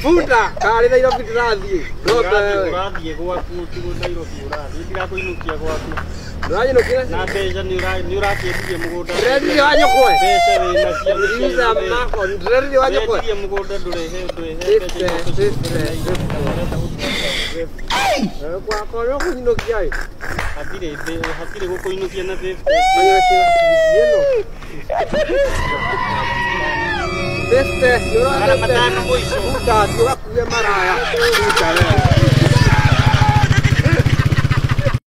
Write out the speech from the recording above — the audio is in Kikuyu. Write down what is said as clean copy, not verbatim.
Futa, kari Nairobi ndĩrathiĩ. Ũrathiĩ gwaku ti Nairobi ũrathiĩ. Ndirakũinũkia gwaku. Ndũranyinũkia? Na mbeca nĩ ũrakĩendirie mũgũnda. Ndĩrendirie wa nyũkwa. Mbeca wĩnacio nĩ cia Iza mako, ndĩrendirie wa nyũkwa. Ndĩrendirie mũgũnda ndũrehe mbeca. Gwakwa nĩ ũkũnyinũkia ĩ. Hatirĩ gũkũinũkia na 50. Ĩno. 50, Magana matano mũico. Futa, ũgakue maraya. Futa wewe.